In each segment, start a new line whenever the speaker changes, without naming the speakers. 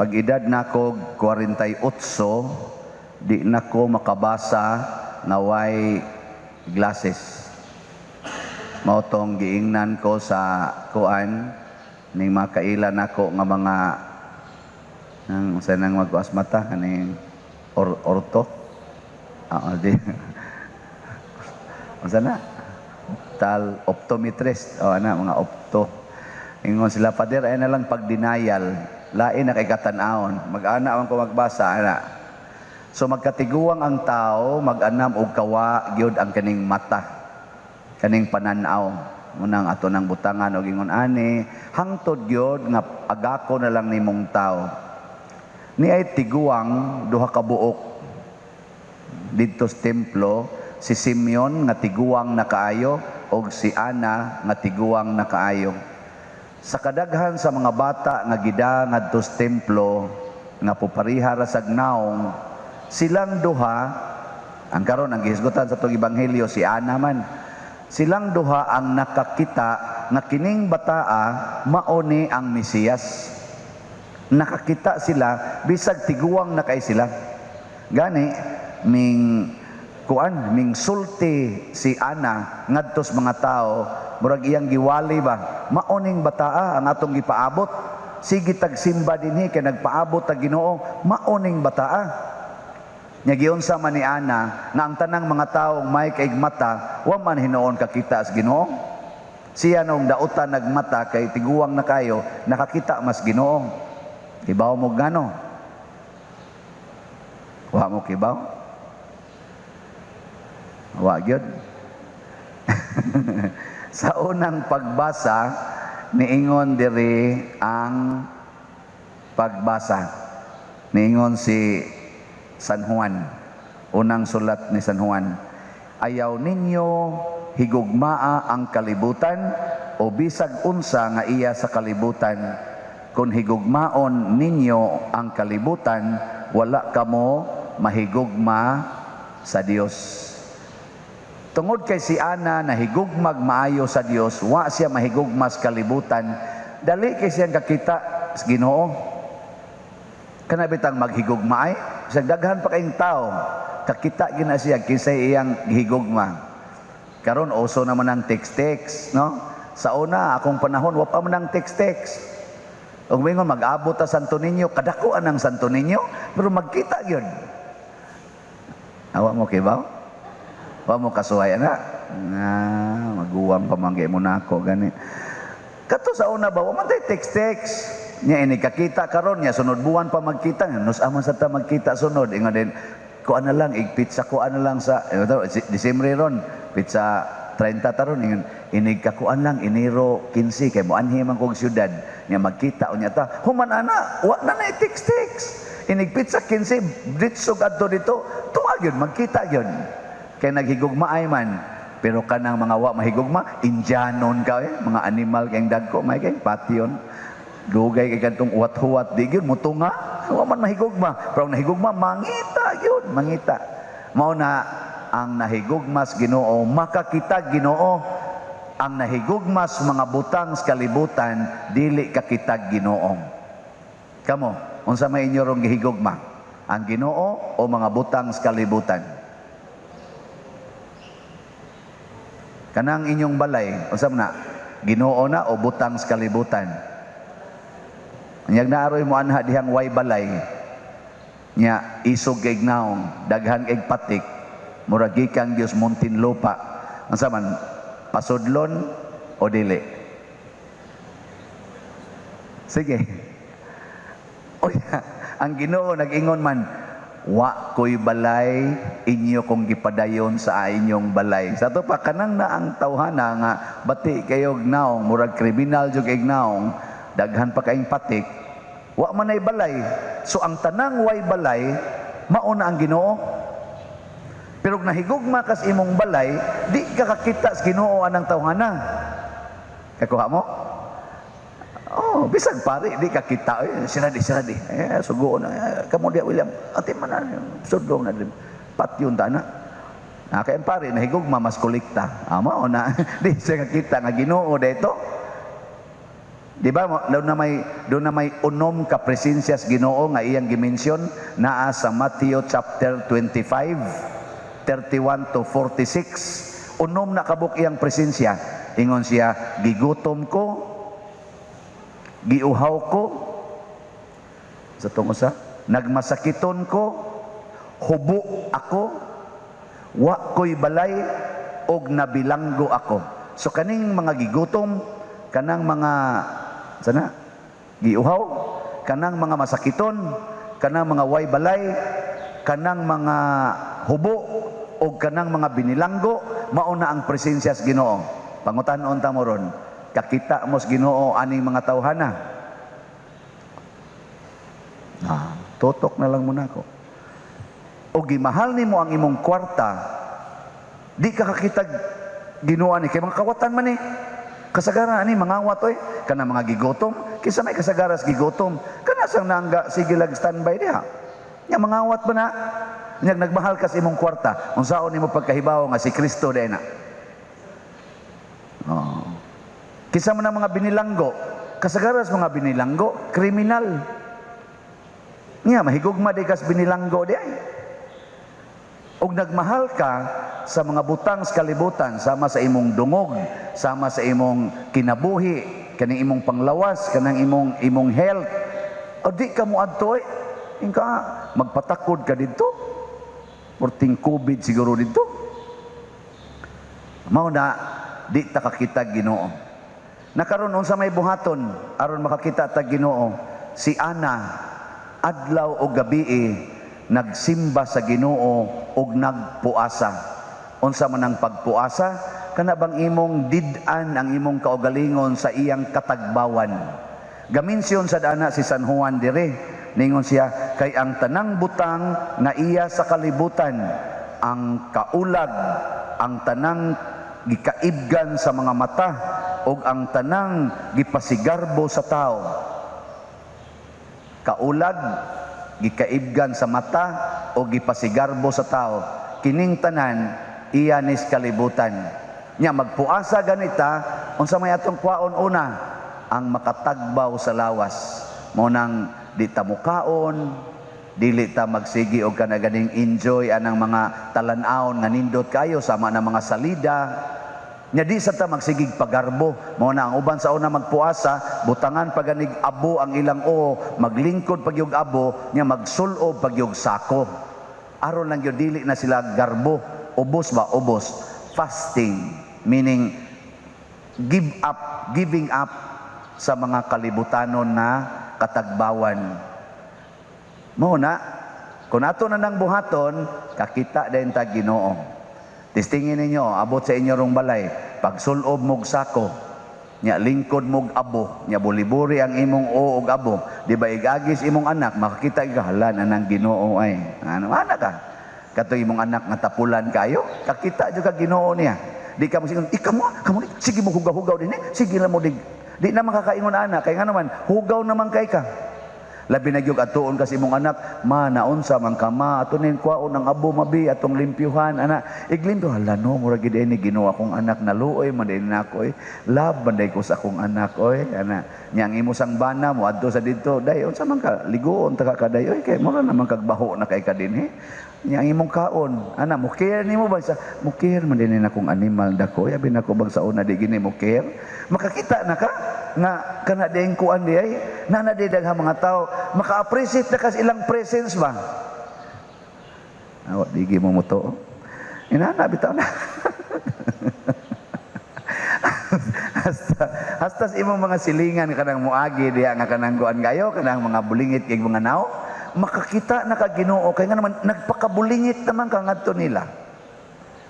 Pag edad nako 48, di nako makabasa nga way glasses. Mao tong giingnan ko sa kuan ning makaila nako nga mga nang sa nang magkuas mata kaning orto. Ah, di. Unsa na? Tal optometrist o ana mga opto. Ingon sila, "Father, ay na lang pag denial, lain na kay katan-awon." Mag-ana man ko magbasa ana. So magkatiguang ang tao, mag-anam og kawa gyud ang kaning mata. Kaning pananaw. Munang ato nang butangan og ingon ani, hangtod gyud nga agako na lang nimong tao. Ni ay tiguang duha ka buok didto sa templo, si Simeon nga tiguang na kaayo og si Ana nga tiguang na kaayo. Sa kadaghan sa mga bata nga gida ngadto sa templo nga pupariha ra sag naong, silang duha ang karon ang gihisgutan sa atong ebanghelyo, si Ana man. Silang duha ang nakakita nga kining bataa mao ni ang Mesiyas. Nakakita sila bisag tiguang na kay sila. Gani ming kuan, ming sulti si Ana ngadto sa mga tao, murag iyang giwali ba, mao ning bataa ang atong gipaabot. Sige tagsimba dinhi kay nagpaabot tag Ginoo, mao ning bataa. Nya giunsa man ni Ana nga ang tanang mga tawo may kaig mata, wa man hinuon kakita sa Ginoo? Siya nung dautan nagmata kay tiguang na kayo, nakakita mas Ginoo. Kibaw mo gano? Wa mo kibaw? Wa gyud. Sa unang pagbasa, niingon diri ang pagbasa. Niingon si San Juan, unang sulat ni San Juan: "Ayaw ninyo higugmaa ang kalibutan o bisag unsa nga iya sa kalibutan. Kung higugmaon ninyo ang kalibutan, wala kamo mahigugma sa Dios." Tungod kay si Ana nahigugmag maayo sa Dios, wa siya mahigugma sa kalibutan, dali kay siyang kakita sa Ginoo. Kana bitang maghigugma ay, sa daghan pa kayong tao, kakita gina siya kinsay iyang gihigugma. Karon uso naman ang text-text, no? Sa una, akong panahon, wa pa man ang text-text. Ug mingon mag-abot ta Santo Niño, kadakuan ang Santo Niño, pero magkita gyud. Awa mo kibaw? Wa mo kasuhay na. Nga maguwang pa man mo nako gani. Kato sa una ba, wa man tay text-text. Nya ini kakita karon nya sunod buwan pa magkita. Nus ama sa ta magkita sunod ingon din kuan na lang ig pizza, kuan na lang sa Disyembre ron, pizza 30 taron, ingon inig kakuan lang Enero 15 kay moanhi man kog syudad, nya magkita unya ta. Human ana, wa na nay text-text. Inig pizza 15, diretso adto dito, tunga gyud magkita gyud. Kay naghigugmaay man. Pero kanang mga wa mahigugma, Indianon ka eh, mga animal kayong dagko, may kay patyon. Dugay kay kantong uwat-huwat, di gyud mutunga, wa man mahigugma. Pero ang nahigugma, mangita gyud, mangita. Mao na ang nahigugma sa Ginoo, makakita Ginoo. Ang nahigugma sa mga butang sa kalibutan, dili kakita Ginoo. Kamo, unsa may inyo rong gihigugma? Ang Ginoo o mga butang sa kalibutan? Kanang inyong balay, unsa man na? Ginoo na o butang sa kalibutan? Nyag naaroy mo anha dihang way balay. Nya isog kay naong, daghan kay patik, murag gikan Dios Muntinlupa. Unsa man, pasudlon o dili? Sige. Oy, ang Ginoo nag-ingon man, "Wa ko'y balay, inyo kong gipadayon sa inyong balay." Sa ato pa kanang na ang tawhana nga bati kayo naong, murag kriminal jud kay naong, daghan pa kaing patik, wa man ay balay. So ang tanang way balay, mao na ang Ginoo. Pero kung nahigugma kas imong balay, di ka kakita sa Ginoo anang tawhana. Kakuha mo? Oh, bisag pare, di ka kita. Eh, sira di, sira di. Eh, sugo na. Eh, kamo diya, William. Ate man na, sudlo na din. Patyon ta na. Na kay pare, nahigugma, mas kolekta. Ama o na, di siya kakita nga Ginoo dito. Di ba doon na may 6 ka presensyas Ginoo nga iyang gi-mention naa sa Matthew chapter 25 31 to 46? 6 na kabuk iyang presensya. Ingon siya, "Gigutom ko, giuhaw ko," sa tong usa, "nagmasakiton ko, hubo ako, wa ko'y balay, og nabilanggo ako." So kaning mga gigutom, kanang mga sana giuhaw, kanang mga masakiton, kanang mga way balay, kanang mga hubo og kanang mga binilanggo, mao na ang presensya sa Ginoo. Pangutan-on ta mo ron, kakita mo sa Ginoo aning mga tawhana? Ah, tutok na lang muna ako. O gimahal nimo ang imong kwarta, di ka kakitag Ginoo ni kay mga kawatan man ni. Kasagara ani mangawat oy, kana mga gigotom, kinsa may kasagaras gigotom, kana sang nangga sige lag standby diha. Nya mangawat ba na? Nya nagmahal ka sa imong kwarta, unsaon nimo pagkahibaw nga si Kristo diay na? Oh. Kinsa man ang mga binilanggo? Kasagaras mga binilanggo, kriminal. Nya mahigugma di kas binilanggo di ay. Og nagmahal ka sa mga butang sa kalibutan, sama sa imong dungog, sama sa imong kinabuhi, kaning imong panglawas, kanang imong health. O di ka mo adto eh. Ingka magpatakod ka didto. Porting COVID siguro didto. Mao na di ta kakita Ginoo. Nakaron, unsa may buhaton aron makakita ta Ginoo? Si Ana, adlaw o gabi nagsimba sa Ginoo ug nagpuasa. Unsa man ang pagpuasa? Kana bang imong did-an ang imong kaugalingon sa iyang katagbawan. Gaminsyon sa dana si San Juan dire. Ningon siya, kay ang tanang butang nga iya sa kalibutan, ang kaulag, ang tanang gikaibgan sa mga mata, ug ang tanang gipasigarbo sa tao. Kaulag, gikaibgan sa mata o gipasigarbo sa tao. Kining tanan iya nis kalibutan. Nya magpuasa ganita, unsa may atong kwaon una? Ang makatagbaw sa lawas. Mao nang di ta mukaon, dili ta magsigi og kana ganing enjoy anang mga talan-awon nga nindot kayo sama na mga salida. Nya di sa ta magsigig pagarbo. Mao na ang uban sa una magpuasa, butangan pa ganig abo ang ilang oo, maglingkod pag yung abo, nya magsulob pag yung sako. Aron lang yun dili na sila garbo. Ubos ba? Ubos. Fasting, meaning give up, giving up sa mga kalibutanon na katagbawan. Mao na, kung ato na nang buhaton, kakita din ta Ginoo. Testingin ninyo, abot sa inyo rong balay, pagsulob mog sako, nya lingkod mog abo, nya buliburi ang imong o og abo, di ba igagis imong anak, makakita ka, "Hala, anang Ginoo ay." Ano, ana ka? Kato imong anak nga tapulan kayo, kakita jud ka Ginoo niya. Di ka mo sige, ikaw mo, kamo ni, sige mo hugaw-hugaw din eh, sige lang mo dig. Di na makakaingon ana, kay nga naman, hugaw naman kay ka. Labi na gyud atuon kasi imong anak, "Ma, naunsa man ka, ma? Ato ning kwaon ang abo, mabi, atong limpyuhan," ana. Iglimpyo, "Hala no, mura gid ni Ginoo akong anak, naluoy man din nako oy. Love man day ko sa akong anak oy," ana. Nya ang imo sang bana mo adto sa didto, "Day, unsa man ka? Liguon ta ka kaday oy, kay mura naman kag baho na kay ka dinhi." Nya ang imong kaon, ana, mo care nimo ba sa mo care man din akong animal dako, abi nako bag sa una di gini mo care. Makakita na ka nga kana din kuan di ay na na di daghang mga tao maka-appreciate na kas ilang presence ba. Awa digi mo mo to. Inana bitaw na. Hasta sa imong mga silingan kanang muagi diha nga kanang kuan kayo kanang mga bulingit kay mga naw, makakita na ka Ginoo kay nga naman nagpakabulingit naman ka ngadto nila.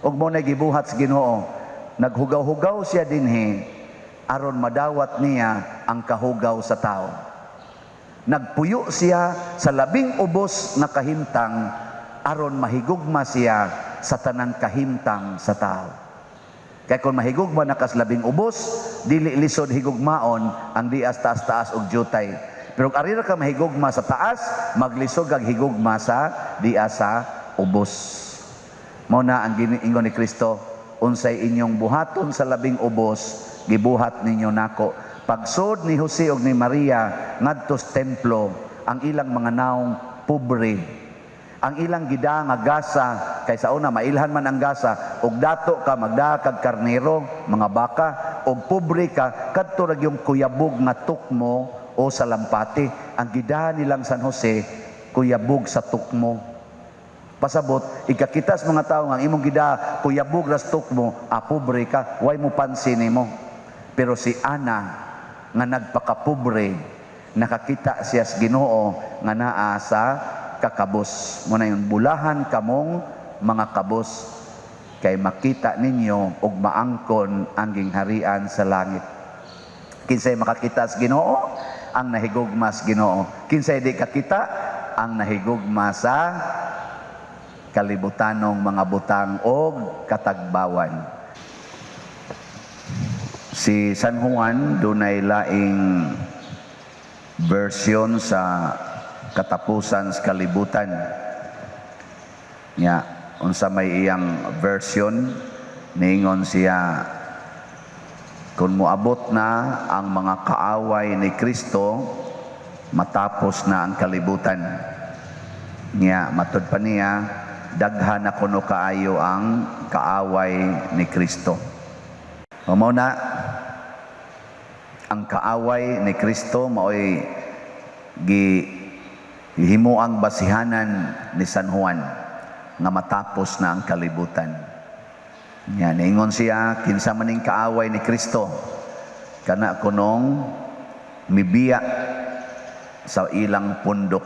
Ug mo na gibuhat sa Ginoo, naghugaw-hugaw siya dinhi aron madawat niya ang kahugaw sa tao. Nagpuyo siya sa labing ubos nga kahimtang aron mahigugma siya sa tanang kahimtang sa tao. Kay kung mahigugma na kas labing ubos, dili lisod higugmaon ang dias taas-taas og jutay. Pero kung arira ka mahigugma sa taas, maglisod kag higugma sa dias sa ubos. Mao na ang giniingon ni Kristo, unsay inyong buhaton sa labing ubos, gibuhat ninyo nako. Pagsud ni Jose og ni Maria ngadto sa templo, ang ilang mga naong pobre. Ang ilang gida nga gasa, kay sa una mailhan man ang gasa, og dato ka magdaa kag karnero, mga baka, og pobre ka kadto ra yung kuyabog nga tukmo o sa lampati. Ang gida nilang San Jose, kuyabog sa tukmo. Pasabot, ikakita sa mga tao nga ang imong gida kuyabog ras tukmo, ah, pobre ka, way mo pansin nimo. Pero si Ana nga nagpakapobre, nakakita siya sa Ginoo nga naa sa kakabos. Muna yung bulahan kamong mga kabos kay makita ninyo og maangkon ang gingharian sa langit. Kinsay makakita sa Ginoo? Ang nahigugma sa Ginoo. Kinsay di kakita? Ang nahigugma sa kalibutanong mga butang og katagbawan. Si San Juan dunay laing version sa katapusan sa kalibutan. Nya, unsa may iyang version, niingon siya, kung moabot na ang mga kaaway ni Kristo, matapos na ang kalibutan. Nya, matud pa niya, daghan na kuno kaayo ang kaaway ni Kristo. O mao na, ang kaaway ni Kristo maoy gihimuang basihanan ni San Juan nga matapos na ang kalibutan. Nya, niingon siya, kinsa man ning kaaway ni Kristo? Kana kunong mibiya sa ilang pundok.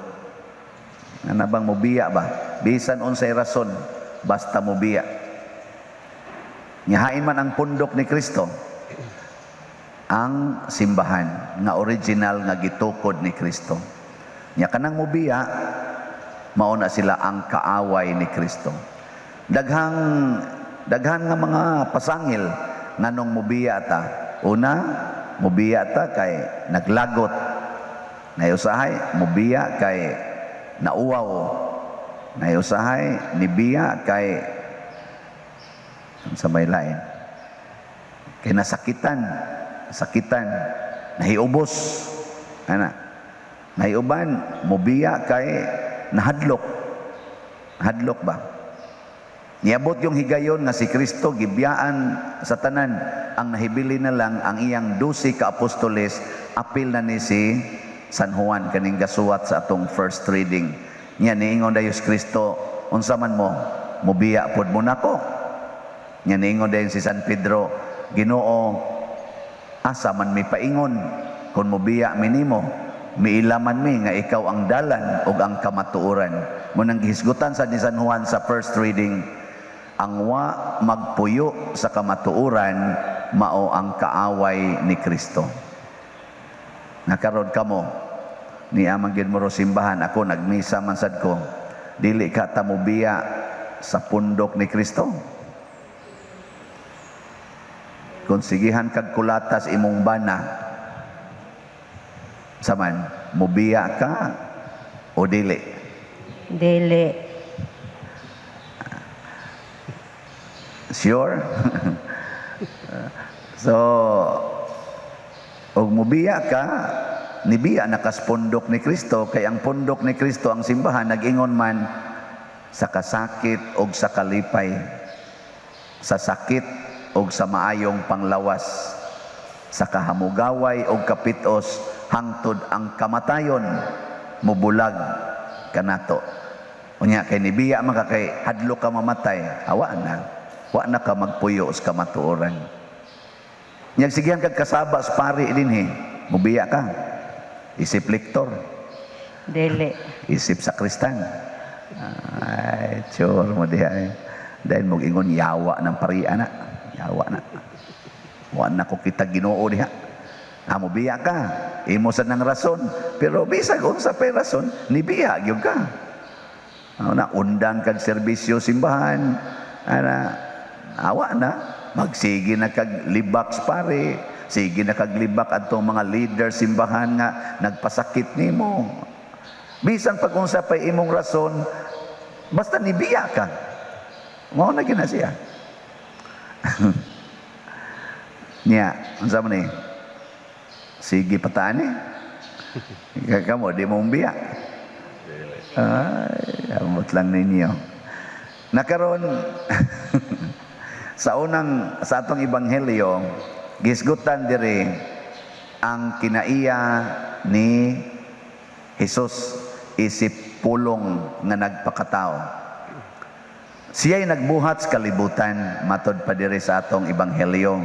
Ana bang mobiya ba? Bisan unsay rason, basta mobiya. Nya hain man ang pundok ni Kristo? Ang simbahan nga original nga gitukod ni Kristo. Nya kanang mobiya, mao na sila ang kaaway ni Kristo. Daghang daghan nga mga pasangil nganong mobiya ta. Una, mobiya ta kay naglagot. Nayusahay, mobiya kay nauwaw. Nayusahay, nibiya kay sa may lain. Kay nasakitan, sakitan, nahiubos. Ana. Nahiuban, mobiya kay nahadlok. Hadlok ba? Niabot yung higayon nga si Kristo gibiyaan sa tanan. Ang nahibili na lang ang iyang 12 ka apostoles, apil na ni si San Juan kaning gasuwat sa atong first reading. Nya niingon dayon si Kristo, "Unsa man mo, mobiya pod mo nako?" Nya niingon dayon si San Pedro, "Ginoo, asa man mi paingon kung mobiya mi nimo? Miila man mi nga ikaw ang dalan ug ang kamatuoran." Mao nang gihisgutan sa ni San Juan sa first reading, ang wa magpuyo sa kamatuoran mao ang kaaway ni Kristo. Nakaron kamo ni amang gid mo simbahan, ako nagmisa man sad ko. Dili ka ta mobiya sa pundok ni Kristo? Kung sigihan kag kulatas imong bana, saman, mobiya ka o dili?
Dili.
Sure? So, og mobiya ka, nibiya nakas pundok ni Kristo, kay ang pundok ni Kristo ang simbahan, nag-ingon man sa kasakit og sa kalipay, sa sakit og sa maayong panglawas, sa kahamugaway og kapitos, hangtod ang kamatayon mubulag kanato. Unya kay nibiya man ka kay hadlok ka mamatay, awa na. Wa na ka magpuyo sa kamatuoran. Nya sigihan kag kasaba sa pari dinhi, mubiya ka. Isip lektor,
Dili.
Isip sakristan. Ay, sure mo diha eh. Dahil mo ingon yawa ng pari ana. Yawa na. Wa na ko kita Ginoo diha. Amo biya ka. Imo sa nang rason. Pero bisag unsa pay rason, nibiya gyud ka. Ano na, undang kag serbisyo simbahan. Ana, awa na. Magsige na kag libak sa pare. Sige na kag libak adtong mga leader simbahan nga nagpasakit nimo. Bisan pag unsa pay imong rason, basta nibiya ka. Mao na gina siya. Nya, unsa man ni? Sige pa ta ani. Kamo di mo biya. Ay, amot lang ninyo. Nakaron sa unang sa atong ebanghelyo, gisgutan diri ang kinaiya ni Jesus isip pulong nga nagpakatao. Siya'y nagbuhat sa kalibutan, matod pa diri sa atong ebanghelyo.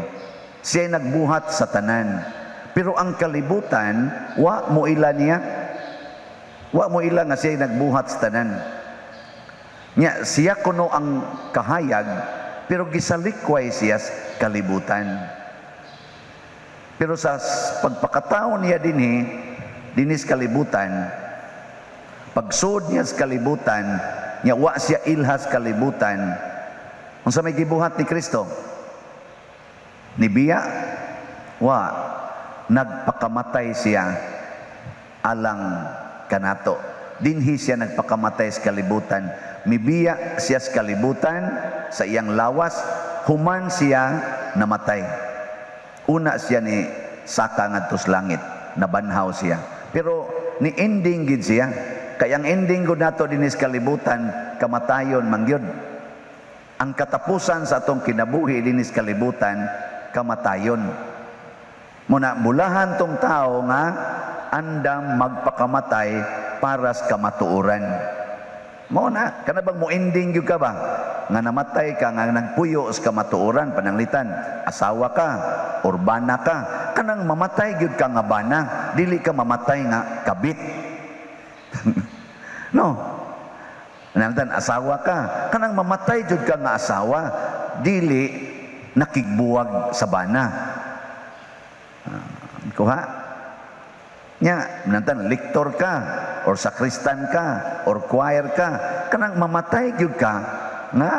Siya'y nagbuhat sa tanan. Pero ang kalibutan, wa mo ila niya. Wa mo ila nga siya'y nagbuhat sa tanan. Nya, siya kuno ang kahayag, pero gisalikway siya sa kalibutan. Pero sa pagpakatao niya dinhi sa kalibutan, pagsud niya sa kalibutan, niya wa siya ilhas kalibutan. Unsa may gibuhat ni Kristo? Nibiya? Wa. Nagpakamatay siya alang kanato. Dinhi siya nagpakamatay sa kalibutan. Mibiya siya sa kalibutan sa iyang lawas, human siya namatay. Una siya ni saka ngadto sa langit, nabanhaw siya. Pero ni ending gid siya. Kay ang ending gud nato dinhi sa kalibutan, kamatayon man gyud. Ang katapusan sa atong kinabuhi dinhi sa kalibutan, kamatayon. Muna bulahan tong tao nga andam magpakamatay para sa kamatuoran. Mao na, kana bang mo ending gyud ka ba? Nga namatay ka, nga nagpuyo sa kamatuoran, pananglitan, asawa ka, or bana ka, kanang mamatay gyud ka nga bana, dili ka mamatay nga kabit. No. Pananglitan, asawa ka, kanang mamatay jud ka nga asawa, dili nakigbuwag sa bana. Kuha? Nya, nantan lektor ka or sakristan ka or choir ka, kanang mamatay gyud ka nga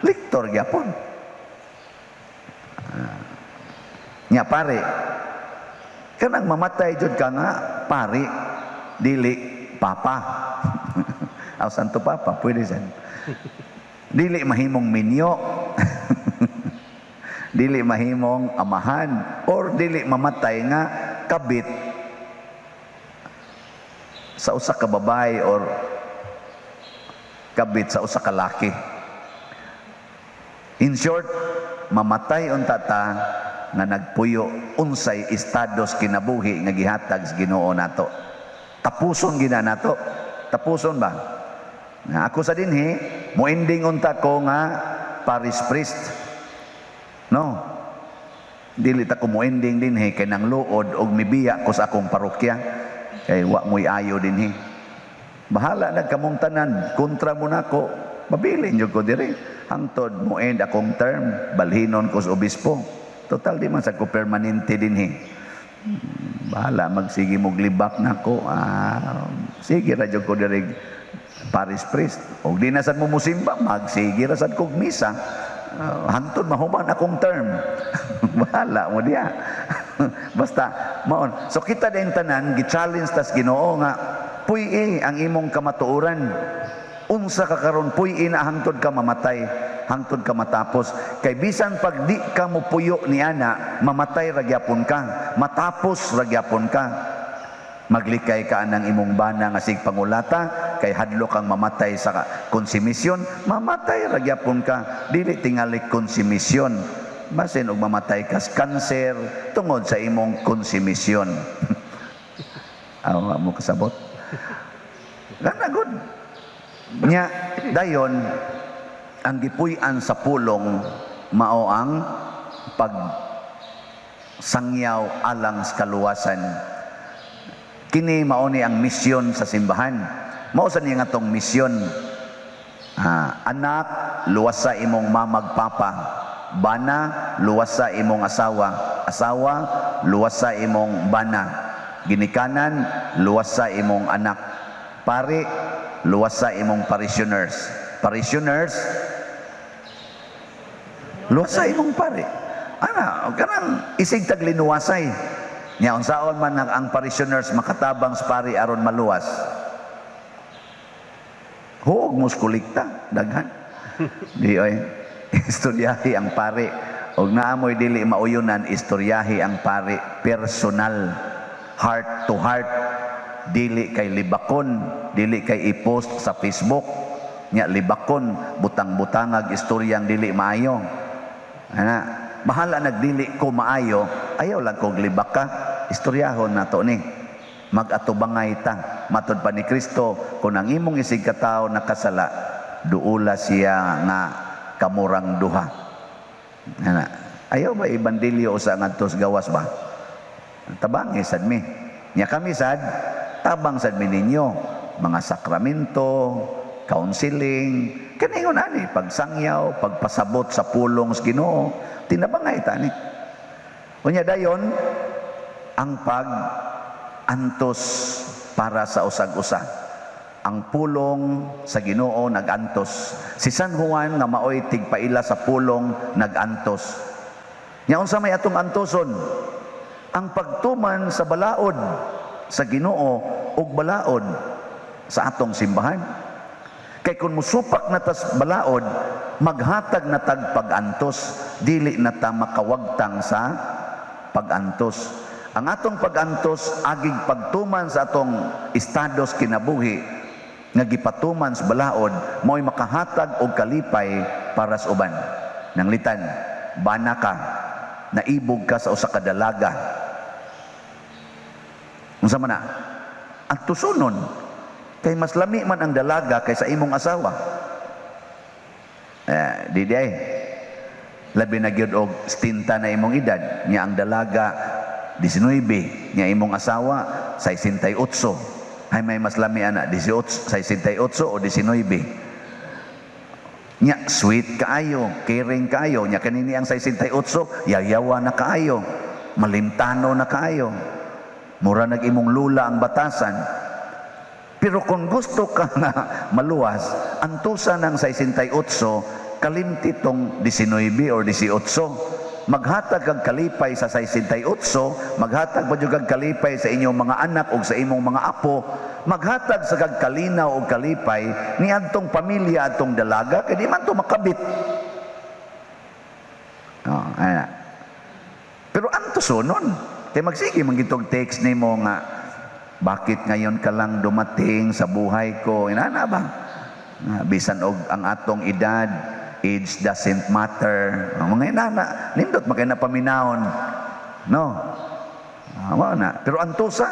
lektor gyapon. Nya pare, kanang mamatay jud ka nga pare, dili papa. Aw, Santo Papa, pwede sad. Dili mahimong minyo. Dili mahimong amahan or dili mamatay nga kabit sa usa ka babae or kabit sa usa ka laki. In short, mamatay unta ta nga nagpuyo unsay estados kinabuhi nga gihatag sa Ginoo nato. Tapuson gina nato. Tapuson ba? Nga ako sa dinhi, mo ending unta ko nga parish priest. No. Dili ta ko mo ending dinhi kay nang luod og mibiya ko sa akong parokya kay wa mo'y ayo dinhi. Bahala na kamong tanan, kontra mo nako, mabilin jud ko diri. Hangtod mo end akong term, balhinon ko sa obispo. Total di man sa ko permanente dinhi. Bahala magsige mo glibak nako. Ah, sige ra jud ko diri parish priest. Og di na sad mo musimba, magsige ra sad kog misa. Hangtod mahuman akong term. Bahala mo diya. Basta maon. So kita din tanan gi-challenge tas Ginoo nga puy-i ang imong kamatuoran. Unsa ka karon, puy-i na hangtod ka mamatay, hangtod ka matapos. Kay bisan pag di ka mopuyo ni ana, mamatay ra gyapon ka, matapos ra gyapon ka. Maglikay ka anang imong bana nga sig pangulata kay hadlok kang mamatay sa konsumisyon, mamatay ra gyapon ka, dili tingali konsumisyon. Basin og mamatay ka sa kanser tungod sa imong konsumisyon. Awa mo kasabot. Kana good. Nya dayon ang gipuy-an sa pulong mao ang pag sangyaw alang sa kaluwasan. Kini mao ni ang misyon sa simbahan. Mao sa niya nga tong misyon. Anak, luwasa imong mamag papa. Bana, luwasa imong asawa. Asawa, luwasa imong bana. Ginikanan, luwasa imong anak. Pari, luwasa imong parishioners. Parishioners, luwasa imong pari. Ana, kanang isig taglinuwasay. Nya unsaon man ang parishioners makatabang sa pari aron maluwas? Huog muskulikta, daghan. Di oy. Istoryahi ang pari. Og naamoy dili mauyunan, istoryahi ang pari, personal, heart to heart, dili kay libakon, dili kay i-post sa Facebook nya libakon, butang-butangag istoryang dili maayo. Ana, bahala nagdili ko maayo, ayaw lang kog libak ka, istoryahon nato ni. Mag-atubangay ta. Matod pa ni Kristo, kung ang imong isig katawo nakasala, duula siya nga kamurang duha. Ana, ayaw ba ibandilyo sa ngadto sa gawas ba? Tabangi sad mi. Nya kami sad, tabang sad mi ninyo. Mga sakramento, counseling, kaningon ani, pagsangyaw, pagpasabot sa pulong sa Ginoo, tinabangay ta ni. Unya dayon, ang pag antos para sa usag-usa. Ang pulong sa Ginoo nagantos. Si San Juan nga maoy tigpaila sa pulong nagantos. Nya unsa may atong antoson? Ang pagtuman sa balaod sa Ginoo ug balaod sa atong simbahan. Kay kung musupak na tas balaod, maghatag na tag pag-antos, dili na ta makawagtang sa pag-antos. Ang atong pag-antos agig pagtuman sa atong estados kinabuhi nga gipatuman sa balaod, mao'y makahatag og kalipay para sa uban. Nanglitan, bana ka, naibog ka sa usa ka dalaga. Unsa man na? Ang tusunon, kay mas lami man ang dalaga kaysa imong asawa. Eh, di di ay. Labi na gyud og 70 na imong edad, nya ang dalaga 19, nya imong asawa 68. Ay may mas lami ana, 18, 68 o 19. Nya sweet kaayo, caring kaayo, nya kanini ang 68, yayawa na kaayo, malimtano na kaayo. Mura nag imong lula ang batasan. Pero kung gusto ka nga maluwas, antusa ng 68, kalimti tong 19 or 18. Maghatag kag kalipay sa 68, maghatag pa jud kag kalipay sa inyong mga anak o sa imong mga apo, maghatag sa kag kalinaw og kalipay ni adtong pamilya atong dalaga kay di man to makabit. Oh, ana. Pero antusonon, kay magsige man gitog text nimo nga bakit ngayon ka lang dumating sa buhay ko, inana ba? Nga, bisan og ang atong edad, age doesn't matter. Ang mga inana, nindot makay na paminawon. No? Ah, mao na. Pero antusa,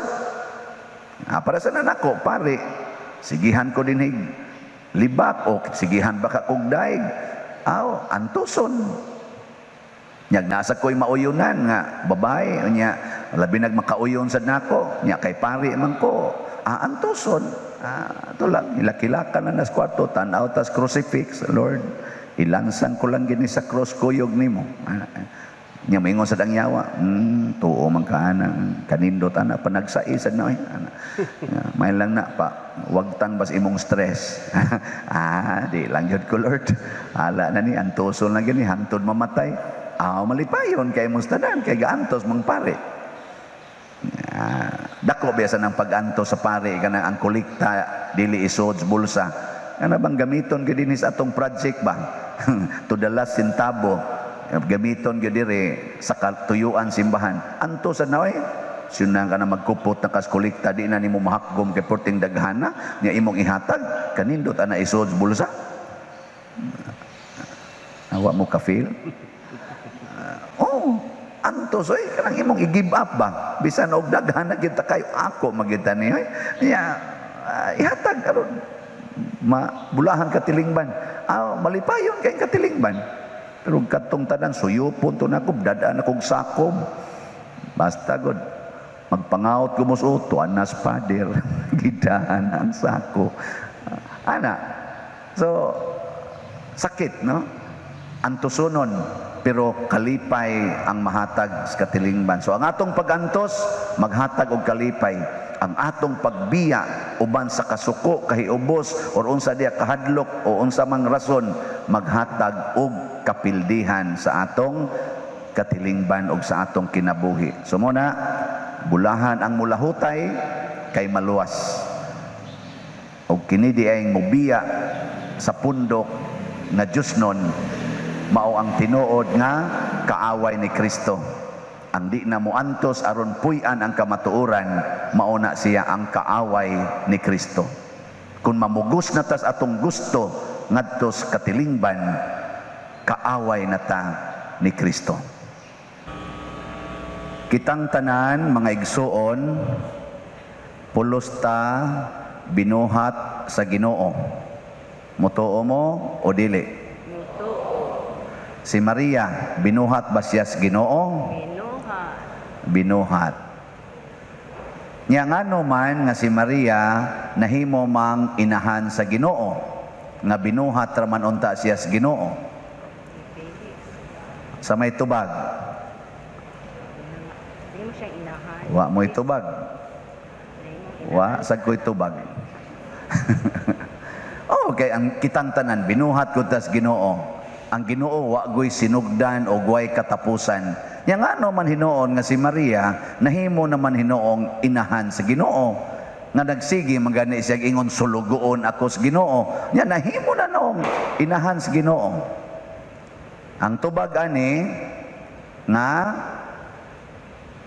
para sa nanako, pare, sigihan ko dinhig libak o sigihan baka kog daig. Aw, antuson. Nyag nasa ko'y mauyunan nga babae nya labi nag makauyon sad nako nya kay pari man ko, antuson. Ito lang, ilakilakan na nas kwarto, tan-aw tas crucifix, "Lord, ilansan ko lang gini sa cross kuyog nimo." Nya moingon sa dangyawa, tuo man ka ana, kanindot ana panagsai sad na oy." Ana. May lang na pa, wagtang bas imong stress. "Ah, di lang jud ko, Lord. Ala na ni, antuson lang gini hantod mamatay." Ah, malipayon kay imong tanan kay gaantos mang pare. Dako biasa ng pag-antos sa pare kanang ang kolekta dili isod sa bulsa. Kana bang gamiton gyud dinhi sa atong project ba? To the last centavo gamiton gyud dire sa katuyuan simbahan. Antos sa na oy. Siyun ka na magkupot na kas kolekta, di na nimo mahakgom kay perting daghana nya imong ihatag, kanindot ana isod sa bulsa. Awa mo ka feel? Oh, antos oy, kanang imong i-give up ba? Bisan og daghan na kita kayo, ako magita ni oy. Nya ihatag karon mabulahan katilingban. Ah, malipayon kay katilingban. Pero katong tanan suyupon to nako, dadaan akong sakom. Basta god magpangaot ko mo sa anas pader, gidahan ang sako. Ana. So sakit, no? Antusunon pero kalipay ang mahatag sa katilingban. So ang atong pagantos maghatag og kalipay. Ang atong pagbiya uban sa kasuko, kahiubos or unsa diya kahadlok o unsa mang rason, maghatag og kapildihan sa atong katilingban og sa atong kinabuhi. So muna, bulahan ang mulahutay kay maluwas. Og kini di ay mobiya sa pundok nga Diyos nun, mao ang tinuod nga kaaway ni Kristo. Ang di na moantos aron puy-an ang kamatuoran, mao na siya ang kaaway ni Kristo. Kung mamugos na tas atong gusto ngadto sa katilingban, kaaway na ta ni Kristo. Kitang tanan, mga igsuon, pulos ta binuhat sa Ginoo. Mutuo mo o dili? Si Maria, binuhat ba siya sa Ginoo?
Binuhat.
Binuhat. Nya ngano man nga si Maria nahimo mang inahan sa Ginoo, nga binuhat ra man unta siya sa Ginoo? Sa may tubag?
Di mo siya inahan.
Wa mo'y tubag. Wa sad ko'y tubag. Okay, ang kitang tanan binuhat gud tas Ginoo. Ang Ginoo wa goy sinugdan o way katapusan. Nya ngano man hinuon nga si Maria nahimo naman hinuong inahan sa Ginoo, nga nagsige man gani siya ingon, "Sulugoon ako sa Ginoo"? Nya nahimo na noong inahan sa Ginoo. Ang tubag ani nga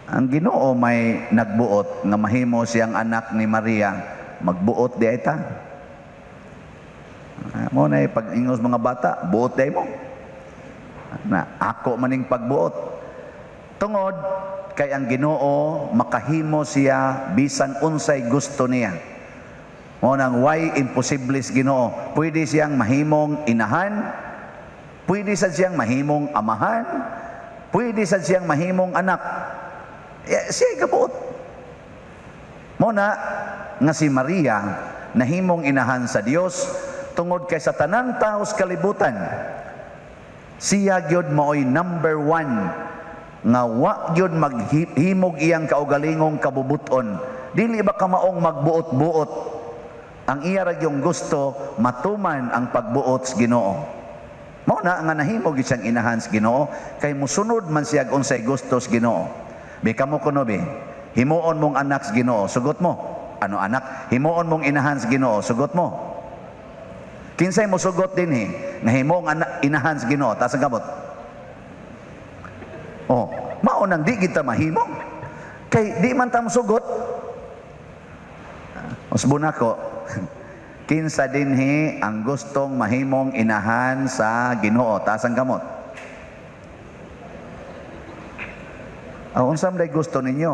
ang Ginoo may nagbuot nga mahimo siyang anak ni Maria, magbuot diay ta. Ah, mao na pag ingos mga bata, "Buot diay mo." Na ako maning pagbuot. Tungod kay ang Ginoo makahimo siya bisan unsay gusto niya. Mao nang way imposible sa Ginoo. Pwede siyang mahimong inahan, pwede sad siyang mahimong amahan, pwede sad siyang mahimong anak. Eh, siya gabuot. Mao na nga si Maria nahimong inahan sa Dios tungod kay sa tanang tao sa kalibutan, siya gyud maoy number one nga wa gyud maghimog iyang kaugalingong kabubuton. Dili ba kamaong magbuot-buot? Ang iya ra gyung gusto, matuman ang pagbuot sa Ginoo. Mao na nga nahimo gyud siyang inahan sa Ginoo kay musunod man siya unsay gusto sa Ginoo. Bi kamo kuno bi, himuon mong anak sa Ginoo, sugot mo? Ano anak? Himuon mong inahan sa Ginoo, sugot mo? Kinsay mosugot dinhi nga himong anak, inahan sa Ginoo? Taas ang kamot. Oh, mao nang di kita mahimo. Kay di man ta mosugot. Usbon ako. Kinsa dinhi ang gustong mahimong inahan sa Ginoo? Taas ang kamot. Oh, unsa man gusto ninyo?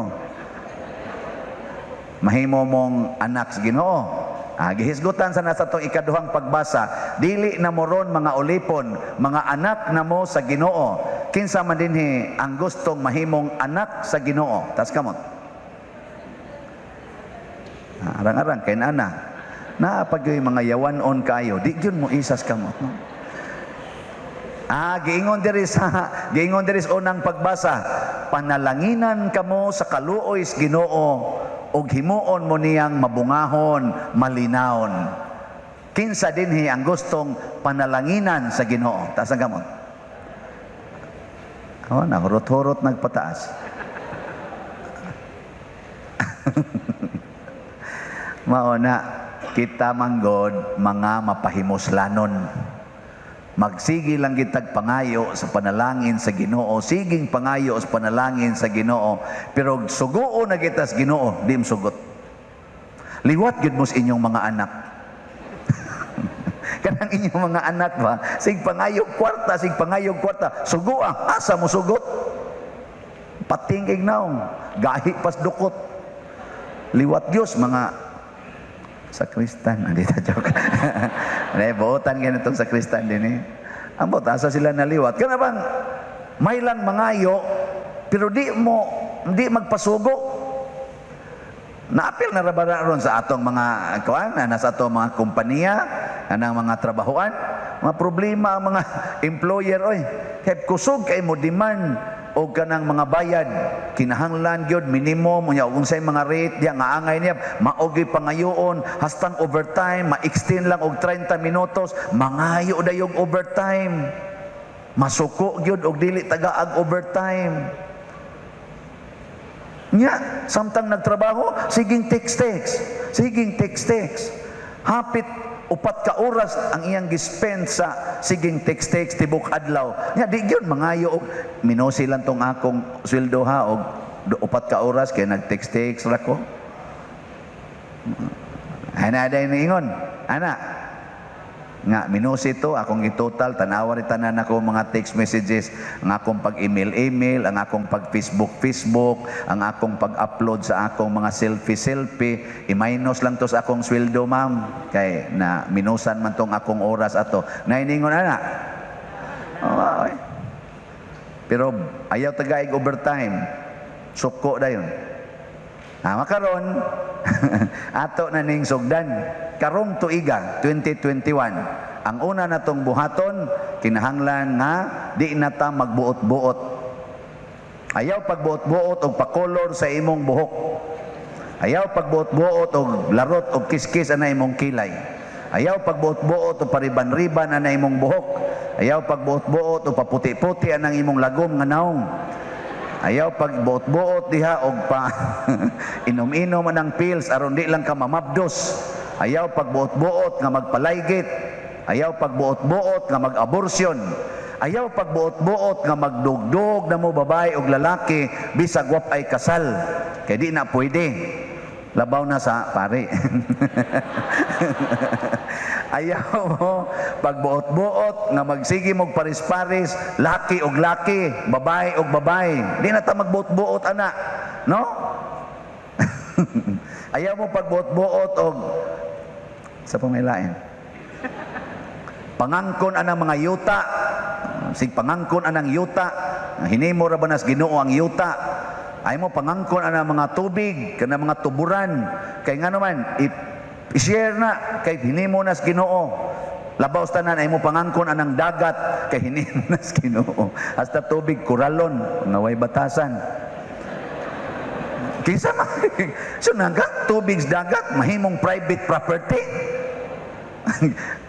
Mahimo mong anak sa Ginoo. Ah, gihisgutan sa nasa itong ikaduhang pagbasa, dili na mo ron mga ulipon, mga anak na mo sa Ginoo. Kinsa man dinhi ang gustong mahimong anak sa Ginoo? Tas kamot. Ah, arang-arang kay nana. Naa pag yung mga yawan-on kayo, di gyud mo isas kamot, no? Ah, giingon diri sa unang pagbasa, panalanginan kamo sa kaluoy sa Ginoo ug himuon mo niyang mabungahon, malinawon. Kinsa dinhi ang gustong panalanginan sa Ginoo? Taas ang kamot. Oh, nahurot-hurot nagpataas. Mao na kita manggod mga mapahimuslanon. Magsige lang kitag pangayo sa panalangin sa Ginoo, siging pangayo sa panalangin sa Ginoo, pero suguo na kita sa Ginoo, di sugot. Liwat gyud mo sa inyong mga anak. Kanang inyong mga anak ba, sig pangayo kwarta, sig pangayo kwarta, sugoa, asa mo sugot? Pating kay naong, gahi pas dukot. Liwat Dios mga sakristan. Hindi ta joke. Hindi, buotan ganitong sakristan din eh. Ambot, asa sila naliwat? Kana bang may lang mangayo, pero di magpasugo. Naapil na ra ba ron sa atong mga kuan, na sa atong mga kompanya, kanang mga trabahoan, mga problema ang mga employer oy. Kay kusog kay mo demand og kanang mga bayad, kinahanglan gyud minimum unya og unsay mga rate diya nga angay niya, mao gyud pangayoon hastang overtime, ma-extend lang og 30 minutos, mangayo dayog overtime, masuko gyud og dili tagaag overtime. Nya samtang nagtrabaho, siging text text, siging text text, hapit 4 ka oras ang iyang gispend sa siging text-text tibok adlaw. Nya di gyud mangayo og minusi lang tong akong sweldo ha, og 4 ka oras kay nag-text-text ra ko. Ana day niingon. Ana nga minusi to akong itotal, tanawa ri tanan ako mga text messages, ang akong pag-email email, ang akong pag-Facebook Facebook, ang akong pag-upload sa akong mga selfie selfie, i-minus lang to sa akong sweldo, ma'am, kay na minusan man tong akong oras ato. Nainingon ana. Oh, ay. Pero ayaw tagaig overtime, suko dayon. Ah, makaron ato na ning sugdan karong tuiga 2021. Ang una natong buhaton, kinahanglan nga di na ta magbuot-buot. Ayaw pagbuot-buot og pakolor sa imong buhok. Ayaw pagbuot-buot og larot og kiskis ana imong kilay. Ayaw pagbuot-buot og pariban-riban ana imong buhok. Ayaw pagbuot-buot og paputi-puti anang imong lagom nga naong. Ayaw pagbuot-buot diha og pa inom-inom anang pills aron di lang ka mamabdos. Ayaw pagbuot-buot nga magpalaygit. Ayaw pagbuot-buot nga mag-abortion. Ayaw pagbuot-buot nga magdugdog na mo babae og lalaki bisag wa ay kasal. Kay di na pwede. Labaw na sa pare. Ayaw mo pagbuot-buot nga magsige mog paris-paris, laki og laki, babae og babae. Di na ta magbuot-buot ana, no? Ayaw mo pagbuot-buot og sa pamilain. Pangangkon anang mga yuta, sig pangangkon anang yuta, hinimo ra ba nas Ginoo ang yuta. Ay mo pangangkon anang mga tubig, kana mga tuburan. Kay ngano man, i-share na kay hinimo nas Ginoo. Labaw sa tanan, ay mo pangangkon anang dagat kay hinimo nas Ginoo. Hasta tubig kuralon nga way batasan. Kinsa man? So naga tubig sa dagat mahimong private property.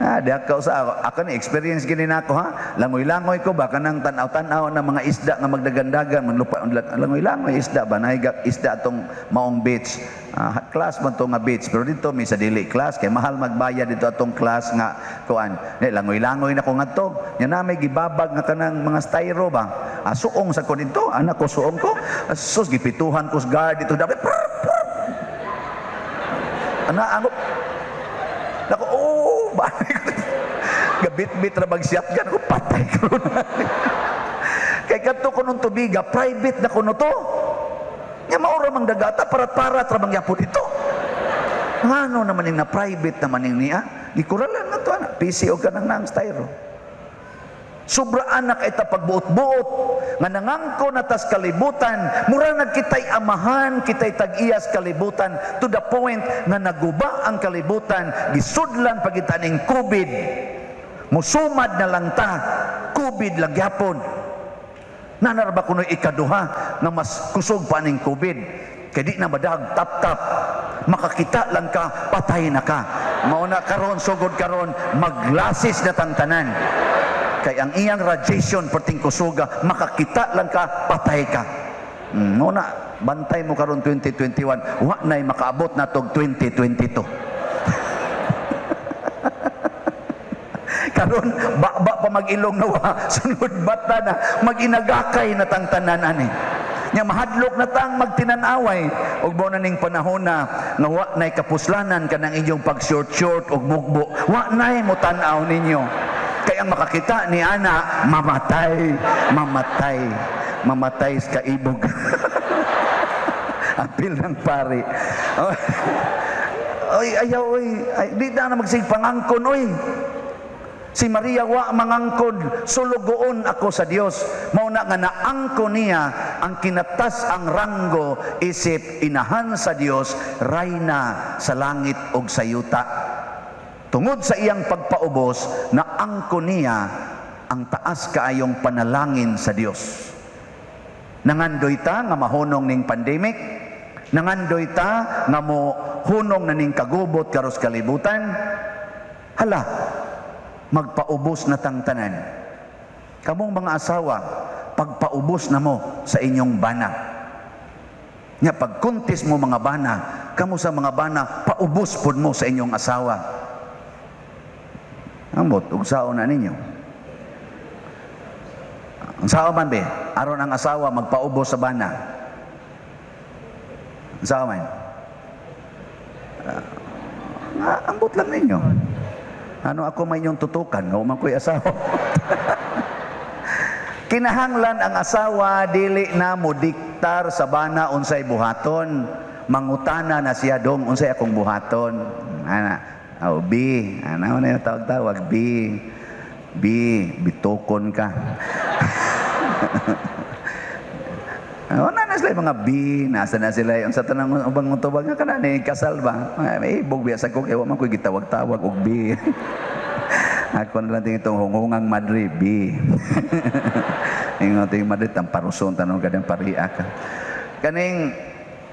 Ah, di ako sa ako. Ako ni experience gini nako ha. Langoy-langoy ko ba kanang tan-aw-tan-aw na mga isda nga magdagandagan manlupa, langoy-langoy isda ba, nahiga isda atong maong beach. Ah, class man to nga beach, pero dito mi sa dili class kay mahal magbayad dito atong class nga kuan. Ni langoy-langoy na ko ngadto. Nya na may gibabag nga kanang mga styro ba. Ah, suong sa ko dito, anak ko suong ko. Ah, sus, gipituhan ko sa guard dito. Dapat ana ako. Nako, oh, balik ko. Gabit-bit ra bag shotgun ko, patay ko na. Kay kadto ko nung tubiga, private na kuno to. Nga maura mang dagata, parat-parat ra bang yapon ito. Ngano naman yung na private naman yung niya? Gikuralan na to, anak. PC o kanang nang styro. Sobra anak ita pagbuot-buot nga nangangko na tas kalibutan, mura nagkitay amahan, kitay tag-iyas kalibutan, to the point nga naguba ang kalibutan, gisudlan pagita ning COVID, musumad na lang ta, COVID lang gyapon. Nanarba kuno ikaduha nga mas kusog pa ning COVID, kay di na madag tap-tap, makakita lang ka, patay na ka. Mao na karon, sugod karon, maglasis na tang tanan. Kay ang iyang radiation perting kusuga, makakita lang ka, patay ka. No na, bantay mo karon 2021, wa na'y makaabot na tog 2022. Karon ba pa mag-ilong na wa, sunod bata na mag-inagakay na tang tanan ani. Nya mahadlok na tang magtinan-away ug mo na ning panahon na nga wa nay kapuslanan kanang inyong pag short short ug mugbo. Wa nay mo tan-aw ninyo. Kay ang makakita ni ana mamatay, mamatay, mamatay sa kaibog. Apil ng pari. Oy, ayaw, oy, ay, di na na magsig pangangkon, oy. Si Maria wa mangangkon, sulugoon ako sa Dios. Mao na nga naangkon niya ang kinatas ang ranggo isip inahan sa Dios, rayna sa langit ug sa yuta. Tungod sa iyang pagpaubos, naangkon niya ang taas kaayong panalangin sa Dios. Nangandoy ta nga mahunong ning pandemic, nangandoy ta nga mo hunong na ning kagubot karos kalibutan. Hala, magpaubos na tang tanan. Kamong mga asawa, pagpaubos na mo sa inyong bana. Nya pagkuntis mo mga bana, kamo sa mga bana, paubos pod mo sa inyong asawa. Ambot, unsaon na ninyo. Unsaon man be, aron ang asawa magpaubos sa bana. Unsaon man? Ah, ambot lang ninyo. Ano ako may inyong tutukan, nga man ko'y asawa. Kinahanglan ang asawa dili na mo diktar sa bana unsay buhaton. Mangutana na siya, "Dong, unsay akong buhaton?" Ana, oh, B, ana na yung tawag-tawag, B. B, bitokon ka. Oh, na na sila yung mga B, nasa na sila yung sa tanang ubang tubag nga kana ni kasal ba? Ay, may ibog biya sa ko kay wa man ko'y gitawag-tawag og B. Ako na lang tingin itong hunghungang madre, B. Ingon ting madre, tang paruson, tanong ka paria ka. Kaning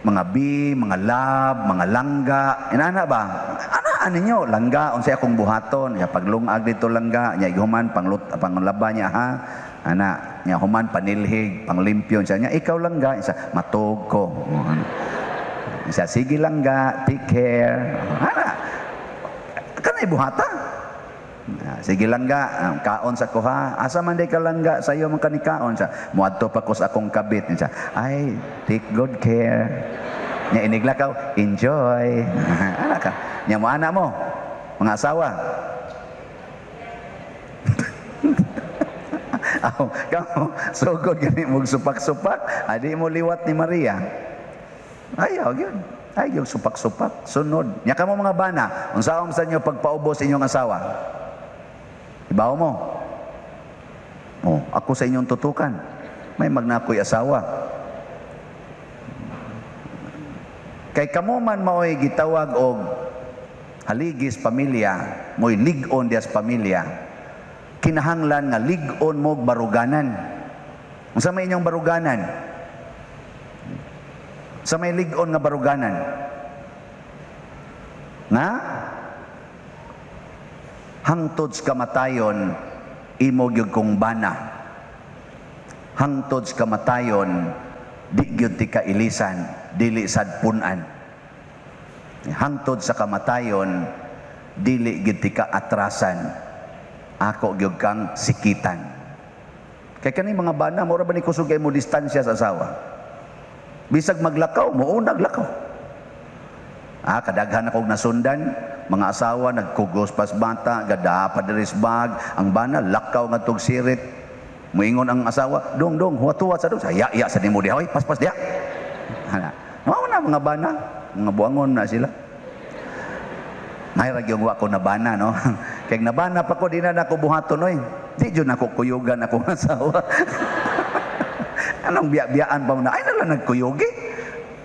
mga B, mga love, mga langga, inana ba? Anaan ninyo, "Langga, unsay akong buhaton?" Ya paglungag dito, langga, nya human panglut panglaba niya ha. Ana, nya human panilhig, panglimpyo siya. Nya ikaw, langga, isa matug ko. Isa sige langga, take care. Ana. Kanay buhata. Ah, sige langga, ah, kaon sa kuha. Asa man day ka, langga, sayo man kani kaon sa. Muadto pa ko sa akong kabit. Siya, ay, take good care. Nya iniglakaw, enjoy. Ana ka. Nya mo ana mo, mga asawa. Aw, kamo, sugod gani mo supak-supak, adi mo liwat ni Maria. Ayaw gyud. Ay, yung supak-supak, sunod. Nya kamo mga bana, unsaon sa inyo pagpaubos inyong asawa? Ibaw mo. Oh, ako sa inyong tutukan. May magnakoy asawa. Kay kamo man maoy gitawag og haligis pamilya, mo'y lig-on dias pamilya. Kinahanglan nga lig-on mo og baruganan. Unsa may inyong baruganan? Sa may lig-on nga baruganan? Nga hangtod sa kamatayon imo gyud kong bana. Hangtod sa kamatayon di gyud ti kailisan, dili sad pun-an. Hangtod sa kamatayon dili gyud ti kaatrasan, ako gyud kang sikitan. Kay kani mga bana, mura ba ni kusog kay mo distansya sa asawa. Bisag maglakaw, muunag lakaw. Ah, kadaghan akong nasundan, mga asawa nagkugos pas bata, gada pa diri sa bag, ang bana lakaw ngadtog sirit. Muingon ang asawa, "Dong, dong, huwat-huwat sa dong." Saya iya sa nimo diha, oy, paspas diha. Ana. Mao na mga bana, mga buangon na sila. May ra gyud wa ko nabana, no. Kay nabana pa ko, di na nako buhaton oy. Di jud nako kuyugan akong asawa. Anong biya-biyaan pa mo na? Ay na lang nagkuyugi.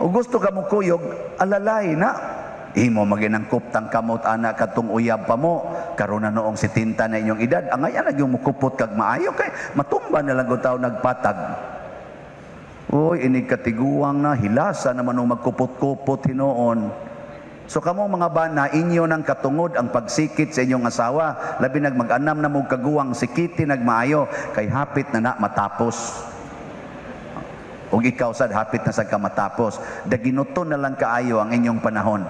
O gusto ka mo kuyog, alalay na. Imo maginang kuptang kamot ana kadtong uyab pa mo. Karon na noong 70 na inyong edad, angay ana gyud mukupot kag maayo kay matumba na lang gud tawo nagpatag. Uy, inig katiguang na hilasa naman og magkupot-kupot hinuon. So kamo mga bana, inyo nang katungod ang pagsikit sa inyong asawa. Labi nag mag-anam na mo kaguwang, sikiti nagmaayo kay hapit na na matapos. Ug ikaw sad hapit na sad ka matapos. Daginuton na lang kaayo ang inyong panahon.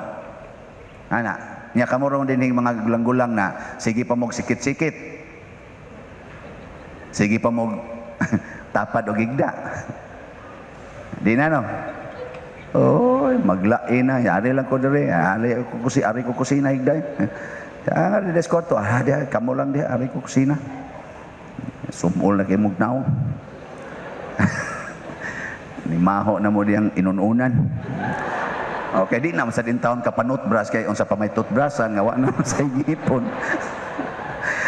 Ana, nya kamo ron dinhing mga gulang-gulang na sige pa mog sikit-sikit. Sige pa mog tapad og igda. Di na no. Oy, maglain na. Ari lang ko diri. Ari ko kusi, ari ko kusina higda. Ah, di kwarto. Ah, di kamo lang di ari ko kusina. Sumol na kay mog naong. Nimaho na mo diyang inununan. Okay, di na sa din taon ka panutbrush kay unsa pa may toothbrushan nga wa na sa gipon.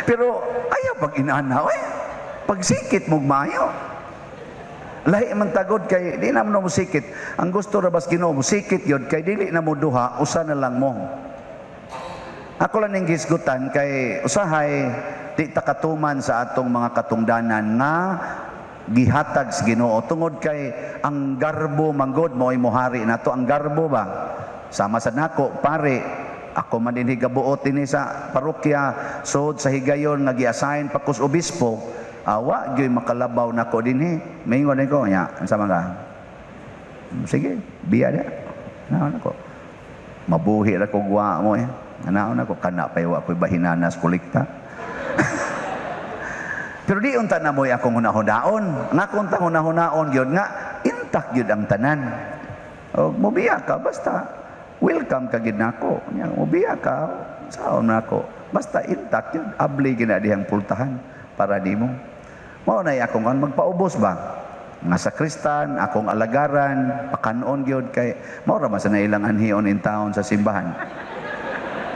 Pero ayaw pag inana oy. Pagsikit mo maayo. Lahi man tagod kay di na mo sikit. Ang gusto ra bas Ginoo mo sikit gyud kay dili na mo duha, usa na lang mo. Ako lang ning gisgutan kay usahay di ta katuman sa atong mga katungdanan nga gihatag sa Ginoo tungod kay ang garbo manggod mo'y mohari nato ang garbo ba. Sama sa nako pare, ako man dinhi gabuot dinhi sa parokya sod sa higayon nga gi-assign pa kus obispo, awa gyud makalabaw nako dinhi. Maingon ko nya, unsa man ka, sige biya dia naon ako mabuhi ra kog wa mo eh. Naon ako kana pay wa ko'y bahinanas kolekta. Pero di unta na mo'y akong hunahunaon. Nga akong tang hunahunaon gyud nga intact gyud ang tanan. O mobiya ka, basta welcome ka gyud nako. Nya mobiya ka, saon nako. Basta intact gyud, abli gyud na dihang pultahan para nimo. Mao na akong kan magpaubos ba? Nga sakristan, akong alagaran, pakanon gyud kay mao ra man sa na ilang anhion in town sa simbahan.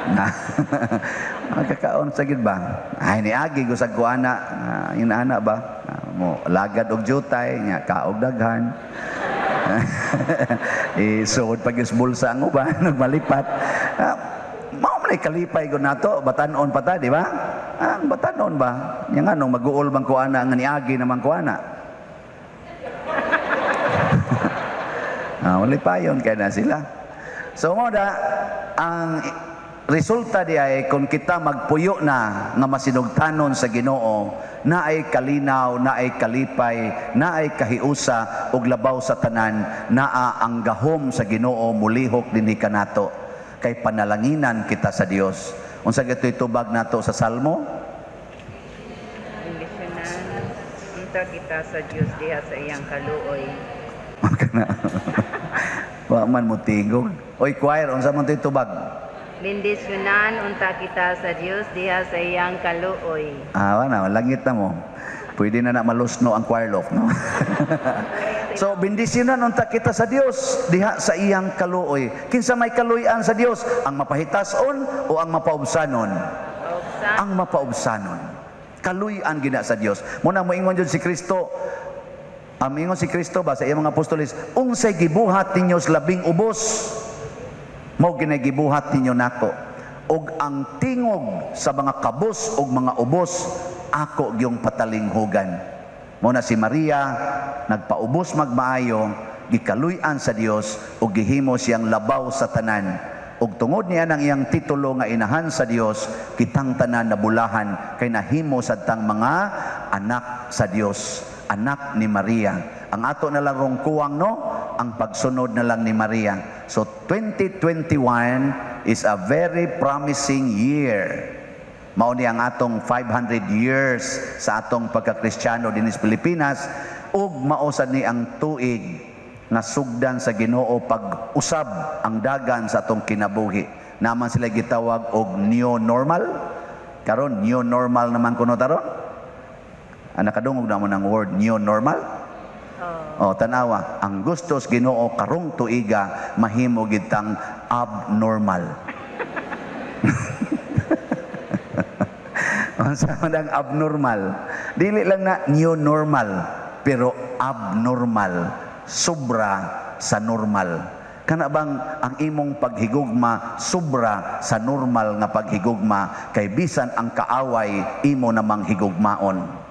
Na magkakaon sa gid ba? Ay, niagi gusag ko ana, ana ba? Mo lagad og jutay, nya kaog daghan. Isuod pag bulsa ang uban, nagmalipat. Mao man ay kalipay ko nato, batanon pa ta, di ba? Ang batanon ba? Nya nganong maguol man ko ana nga niagi naman ko ana. Malipayon kay na sila. So mo da ang resulta di ay kung kita magpuyo na nga masinugtanon sa Ginoo, naay kalinaw, naay kalipay, naay kahiusa ug labaw sa tanan, naa ang gahom sa Ginoo mulihok dinhi kanato kay panalanginan kita sa Dios. Unsa gito'y tubag nato sa Salmo?
Bendisyonan unta kita sa Dios diha sa iyang kaluoy.
Kana. Wa man mo tingog. Oy choir, unsa man to'y tubag?
Bendisyonan unta kita sa Dios diha sa iyang kaluoy.
Ah, wala, langit na mo. Pwede na na malusno ang choir loft, no? So, bendisyonan unta kita sa Dios diha sa iyang kaluoy. Kinsa may kaluoyan sa Dios? Ang mapahitason o ang mapaubsanon?
Paubsan.
Ang mapaubsanon. Kaluy-an gina sa Dios. Muna moingon jud si Kristo. Ang ingon si Kristo ba sa iyang mga apostoles, unsay gibuhat ninyo sa labing ubos, mao ginay gibuhat ninyo nako. Og ang tingog sa mga kabos og mga ubos, ako gyung patalinghugan. Mao na si Maria nagpaubos magmaayo, gikaluy-an sa Dios ug gihimo siyang labaw sa tanan. Ug tungod niya ng iyang titulo nga inahan sa Dios, kitang tanan nabulahan kay nahimo sad tang mga anak sa Dios, anak ni Maria. Ang ato na lang rong kuwang, no, ang pagsunod na lang ni Maria. So 2021 is a very promising year. Mao ni ang atong 500 years sa atong pagkakristyano dinhi sa Pilipinas ug mao sad ni ang tuig nga sugdan sa Ginoo pag-usab ang dagan sa atong kinabuhi. Naman sila gitawag og new normal. Karon new normal naman kuno taron. Nakadungog na mo ng word new normal?
Oh.
O tanawa, ang gustos Ginoo karong tuiga mahimo gid tang abnormal. Unsa man ang abnormal? Dili lang na new normal, pero abnormal, sobra sa normal. Kana bang ang imong paghigugma sobra sa normal nga paghigugma kay bisan ang kaaway imo namang higugmaon.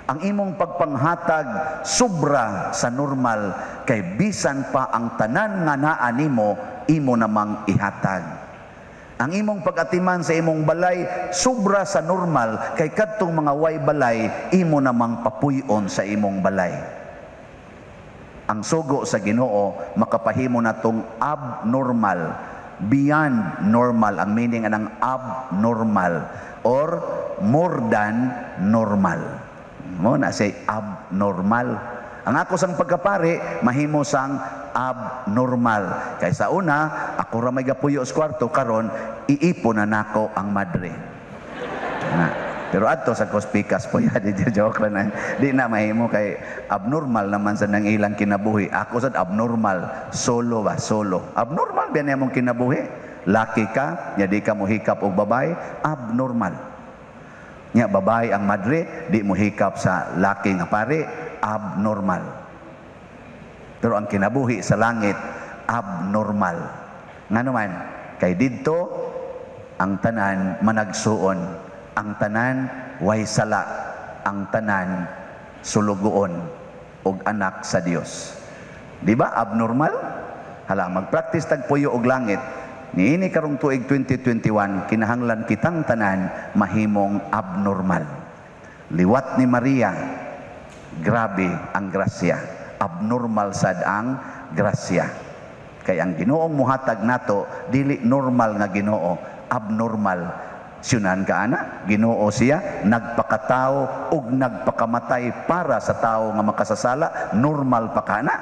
Ang imong pagpanghatag sobra sa normal kay bisan pa ang tanan nga naa nimo imo namang ihatag. Ang imong pag-atiman sa imong balay sobra sa normal kay kadtong mga way balay imo namang papuy-on sa imong balay. Ang sugo sa Ginoo makapahimo natong abnormal, beyond normal ang meaning anang abnormal or more than normal. Mo na say abnormal. Ang ako sang pagkapari mahimo sang abnormal. Kay sa una ako ra may gapuyo sa kwarto, karon iipon na nako ang madre. Na. Pero adto sa Kospikas po ya, di joke ra na. Di na mahimo kay abnormal naman sa nang ilang kinabuhi. Ako sad abnormal, solo ba, solo. Abnormal ba niya mong kinabuhi? Laki ka, nya di ka mohikap og babae, abnormal. Nya babae ang madre, di mohikap sa laki nga pare, abnormal. Pero ang kinabuhi sa langit, abnormal. Ngano man, kay didto ang tanan managsuon, ang tanan way sala, ang tanan sulugoon og anak sa Dios. Di ba abnormal? Hala, magpractice tag puyo og langit. Niini karong tuig 2021, kinahanglan kitang tanan mahimong abnormal. Liwat ni Maria, grabe ang grasya. Abnormal sad ang grasya. Kay ang Ginoong muhatag nato dili normal nga Ginoo, abnormal. Siyunan ka ana, Ginoo siya, nagpakatao ug nagpakamatay para sa tao nga makasasala, normal pa ka ana.